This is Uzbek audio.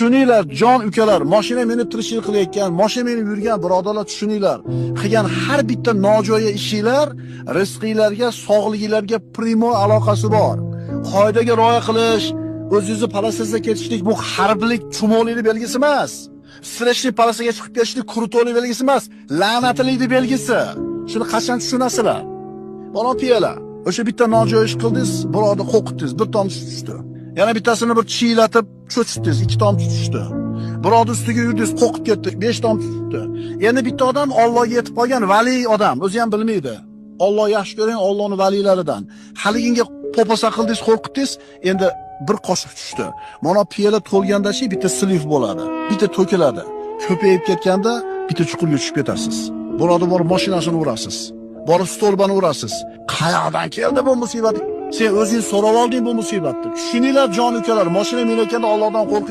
Tushuninglar, jon ukalar, mashina minib tirikchilik qilayotgan, mashina minib yurgan birodarlar, tushuninglar. Qilgan har bitta nojo'ya ishinglar rizqinglarga, sog'liginglarga primo aloqasi bor. Qoidaga rioya qilish, o'zingizni polosasiga ketishlik bu harblik chumolilik belgisi emas. Stressli polosaga chiqib ketishlik krutolik belgisi emas, la'natlikning belgisi. Shuni qachon tushunasizlar? Mana piyola. O'sha bitta nojo'ya ish qildingiz, birovni qo'rqitdingiz, bir tomchi tushdi. Yana bittasini bir chiylatib cho'chitdingiz, ikki tomchi tushdi. Birovni ustiga yurdingiz, qo'rqib ketdi, 5 tomchi tushdi. Endi bitta odam Allohga yetib qolgan vali odam, o'zi ham bilmaydi. Alloh yaxshi ko'ring, Allohning valilaridan. Haliginga poposa qildingiz, qo'rqitdingiz, endi bir qoshiq tushdi. Mana piyola to'lganda-chi bitta slif bo'ladi, bitta to'kiladi. Ko'payib ketganda bitta chuqurga tushib ketasiz. Birovni borib mashinasini urasiz. Borib stolbani urasiz. Qayoqdan keldi bu musibat? Sen o'zing so'rab olding bu musibatni. Tushuninglar, jon ukalar, mashina minayotganda Allohdan qo'rqing.